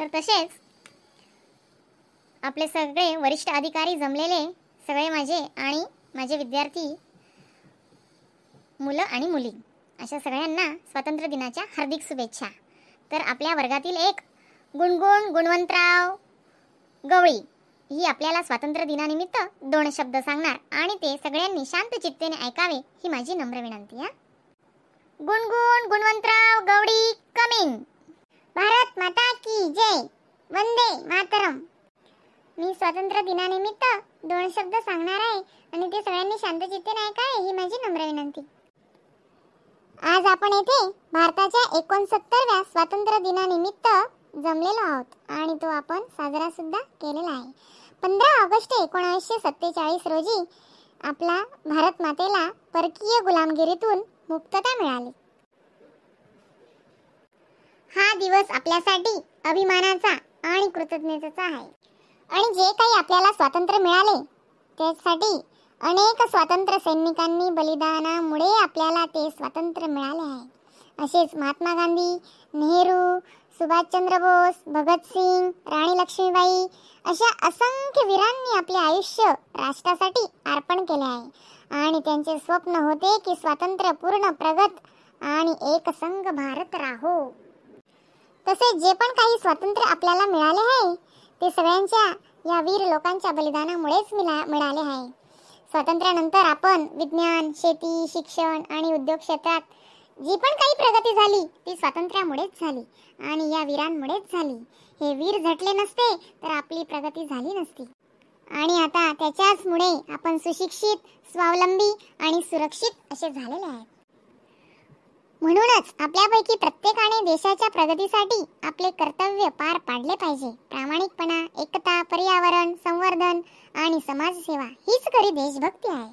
तर तसेच आपले सगळे वरिष्ठ अधिकारी जमलेले सगळे माझे आणि माझे विद्यार्थी मुलं आणि मुली अशा सगळ्यांना स्वातंत्र्य दिनाच्या हार्दिक शुभेच्छा। तर आपल्या वर्गातील एक गुणगुण गुणवंतराव गवळी ही आपल्याला स्वातंत्र्य दिनानिमित्त दोन शब्द सांगणार आणि ते सगळ्यांनी शांत चित्तेने ऐकावे ही माझी नम्र विनंती आहे। गुणगुण गुणवंतराव गवळी कमिंग। भारत माता की जय। वंदे मातरम। मी स्वातंत्र्य दिनानिमित्त दोन शब्द सांगणार आहे आणि ते सगळ्यांनी शांत चित्तेने ऐकावे ही माझी नम्र विनंती। आज आपण येथे भारताच्या 69व्या स्वातंत्र्य दिनानिमित्त जमलेलो आहोत आणि तो आपण साजरा सुद्धा केलेला आहे। 15 ऑगस्ट 1947 रोजी आपला भारत मातेला परकीय गुलामगिरीतून मुक्तता मिळाली। हा दिवस आपल्यासाठी अभिमानाचा आणि कृतज्ञतेचा आहे आणि जे काही आपल्याला स्वातंत्र्य मिळाले त्यासाठी अनेक स्वातंत्र्य सैनिकांनी बलिदानामुळे आपल्याला ते स्वातंत्र्य मिळाले आहे। असेच महात्मा गांधी, नेहरू, सुभाषचंद्र बोस, भगतसिंग, राणी लक्ष्मीबाई अशा असंख्य वीरांनी आपले आयुष्य राष्ट्रासाठी अर्पण केले आहे आणि त्यांचे स्वप्न होते की स्वातंत्र्य पूर्ण प्रगत आणि एकसंघ भारत राहो। तसेच जे पण काही स्वातंत्र्य आपल्याला मिळाले आहे ते सगळ्यांच्या या वीर लोकांच्या बलिदानामुळेच मिळाले आहे। स्वातंत्र्यानंतर आपण विज्ञान, शेती, शिक्षण आणि उद्योग क्षेत्रात जी पण काही प्रगती झाली ती स्वातंत्र्यामुळेच झाली आणि या वीरांमुळेच झाली। हे वीर झटले नसते तर आपली प्रगती झाली नसती आणि आता त्याच्याचमुळे आपण सुशिक्षित, स्वावलंबी आणि सुरक्षित असे झालेले आहेत। म्हणूनच आपल्यापैकी प्रत्येकाने देशाच्या प्रगतीसाठी आपले कर्तव्य पार पाडले पाहिजे। प्रामाणिकपणा, एकता, पर्यावरण संवर्धन आणि समाजसेवा हीच खरी देशभक्ती आहे।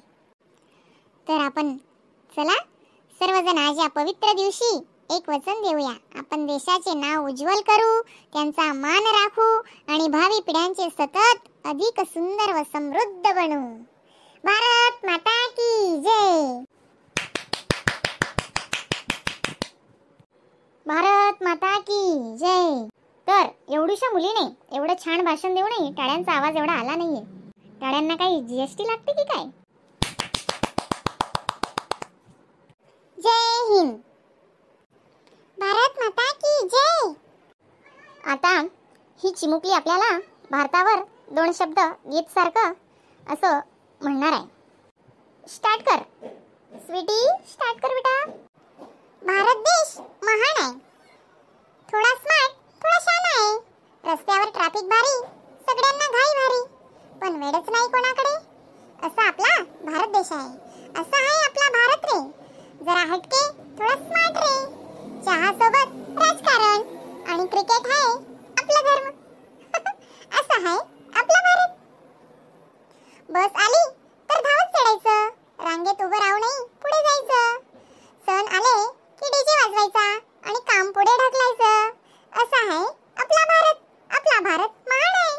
तर आपण चला सर्वजण आज या पवित्र दिवशी एक वचन देऊया। आपण देशाचे नाव उज्ज्वल करू, त्यांचा मान राखू आणि भावी पिढ्यांचे सतत अधिक सुंदर व समृद्ध बनवू। भारत माता की जय। भारत माता की जय। तर एवढीशा मुलीने एवढं छान भाषण देऊनही टाळ्यांचा आवाज एवढा आला नाहीये। टाळ्यांना काही जीएसटी लागते की काय? जय हिंद। भारत माता की जय। आता ही चिमुकली आपल्याला भारतावर दोन शब्द गीत सारखं असं म्हणणार आहे। स्टार्ट कर स्वीटी, स्टार्ट कर बेटा। भारत देश महान आहे, थोडा स्मार्ट, थोडा शान आहे। रस्त्यावर ट्रॅफिक भारी, सगळ्यांना घाई भारी, पण वेळच नाही कोणाकडे। असा आपला भारत देश आहे, असा आहे आपला भारत रे। जरा हटके, थोडा स्मार्ट रे। चहा सोबत राजकारण आणि क्रिकेट आहे आपला धर्म। असा आहे आपला भारत। बस आली तर धावत चढायचं, रांगेत उभं राहू नये, पुढे जायचं। सण आले की डीजे वाजवायचा आणि काम पुढे ढकलायचं। असा आहे आपला भारत, आपला भारत महान आहे।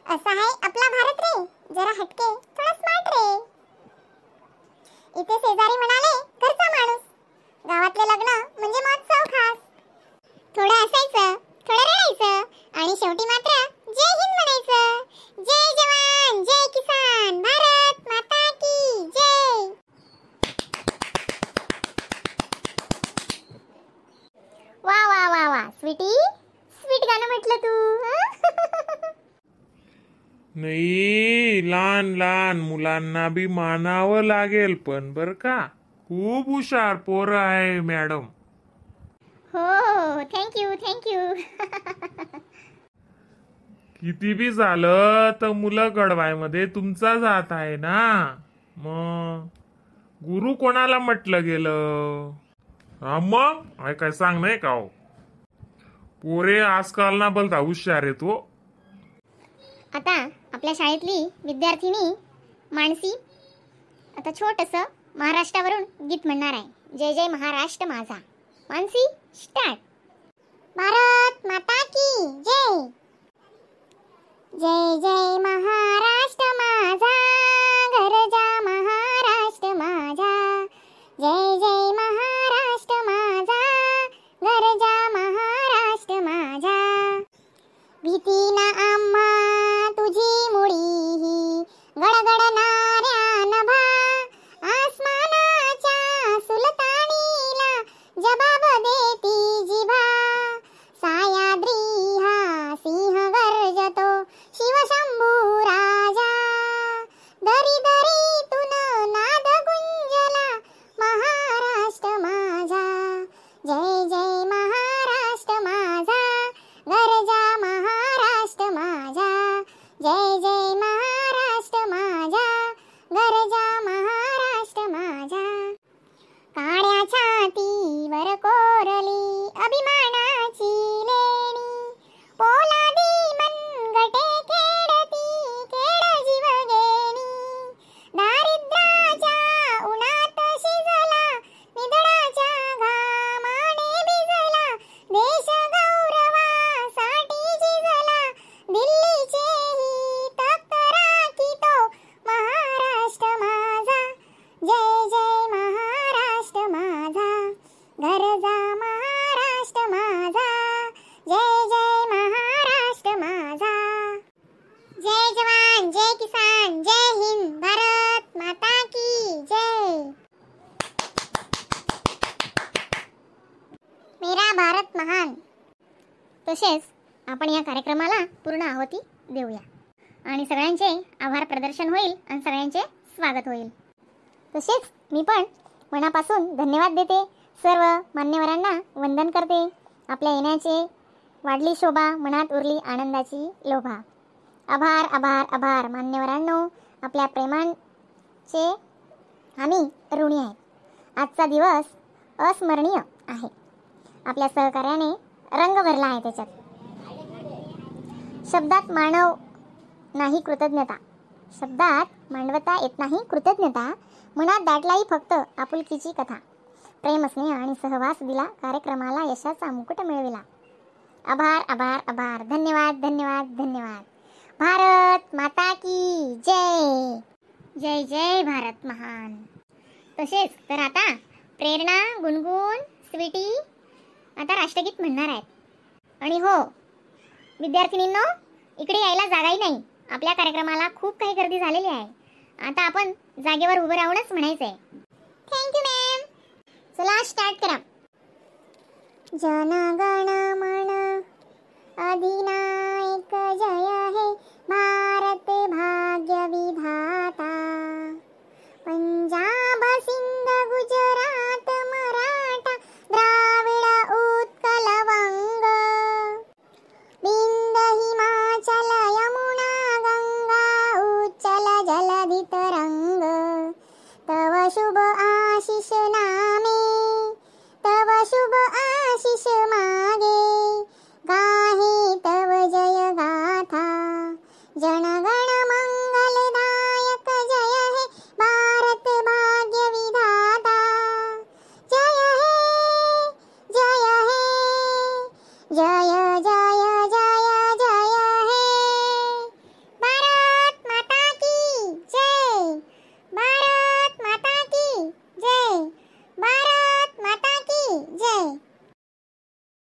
असा आहे आपला भारत रे, जरा हटके, थोडा स्मार्ट रे। इथे शेजारी म्हणाले घरचा माणूस, गावातले लग्न म्हणजे महोत्सव खास। थोडं हसायचं, थोडं रडायचं आणि शेवटी मात्र जय हिंद म्हणायचं। जय जवान, जय किसान, भारत माता की जय। वा वा वा वा स्वीटी, स्वीट गाणं म्हटलं तू। नाही, लहान लहान मुलांना बी मानावं लागेल पण बर का, खूप हुशार पोरं आहे मॅडम। हो, thank you thank you. किती बी झालं तर मुलं घडवायमध्ये तुमचा जात आहे ना। मग गुरु कोणाला म्हटलं गेलं? हा मग काय काय सांग नाही का हो? पोरे आजकाल ना बोलता हुशार आहे तो। आता आपल्या शाळेतली विद्यार्थिनी मानसी आता छोटस महाराष्ट्रावरून गीत म्हणणार आहे। जय जय महाराष्ट्र माझा। मानसी स्टार्ट। भारत माता की जय। जय जय महाराष्ट्र माझा, गरजा महाराष्ट्र माझा। जय जय महाराष्ट्र माझा, गरजा महाराष्ट्र माझा। तसेच आपण या कार्यक्रमाला पूर्ण आहुती देऊया आणि सगळ्यांचे आभार प्रदर्शन होईल आणि सगळ्यांचे स्वागत होईल. तसेच मी पण मनापासून धन्यवाद देते, सर्व मान्यवरांना वंदन करते. आपल्या येण्याचे वाढली शोभा, मनात उरली आनंदाची लोभा. आभार आभार आभार मान्यवरांनो, आपल्या प्रेमाचे आम्ही ऋणी आहेत. आजचा दिवस अस्मरणीय आहे, आपल्या सहकार्याने रंग भरला आहे त्याच्यात. शब्दात मानव नाही कृतज्ञता, शब्दात मांडवता येत नाही कृतज्ञता, मनात दाटलाही फक्त आपुलकीची कथा. प्रेम, स्नेह आणि सहवास दिला, कार्यक्रमाला यशाचा मुकुट मिळविला. आभार आभार आभार, धन्यवाद धन्यवाद धन्यवाद. भारत माता की जय, जय जय भारत महान. तसेच तर आता प्रेरणा, गुणगुण, स्वीटी आता राष्ट्रगीत म्हणणार आहेत. आणि हो विद्यार्थिनींनो, इकडे यायला जागाही नाही, आपल्या कार्यक्रमाला खूप काही गर्दी झालेली आहे. आता आपण जागेवर उभं राहूनच म्हणायचं आहे. Thank you ma'am. चला स्टार्ट करा. जनगण मन अधिनायक